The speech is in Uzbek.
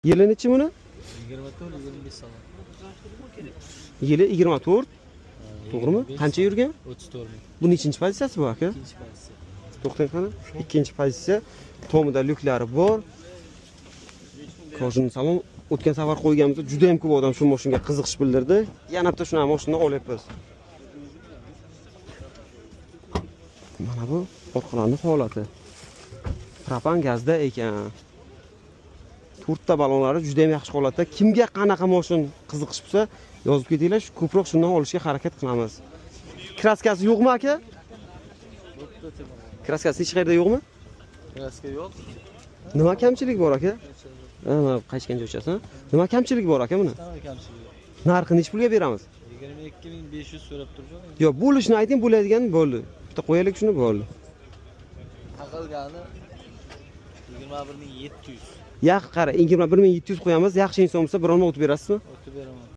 Yili nechi buni? 24, 25 salon. Yili 24, to'g'rimi? Qancha yurgan? 34 ming. Bu nechinchi pozitsiyasi bu, aka? Ikkinchi pozitsiya. To'xtang qani. Ikkinchi pozitsiya. Tomida lyuklari bor. Кожаный salon. O'tgan safar qo'yganimizda juda ham ko'p odam shu mashinaga qiziqish bildirdi. Yana bitta shunaqa mashina olyapmiz. Mana bu orqalarning holati. Propan gazda ekan. To'rtta balonlari juda ham yaxshi holatda. Kimga qanaqa mashina qiziqish bo'lsa, yozib ketinglar, shu ko'proq shundan olishga harakat qilamiz. Краска si yo'qmi, aka? Краска si hech qayerda yo'qmi? Краска yo'q. Nima kamchilik bor, aka? Ha, mana qaytgan joychasi. Nima kamchilik bor, aka, buni? Hamma kamchilik yo'q. Narxi nechi pulga beramiz? 22 500 so'rab turibman. Yo'q, bo'lishini ayting, bo'ladigan bo'ldi. Bitta qo'yaylik shuni, bo'ldi. Taqilgani 21 700. Yaq, qara, 21 700 qo'yamiz. Yaxshi inson bo'lsa, bir olma o'tib berasizmi? O'tib beraman.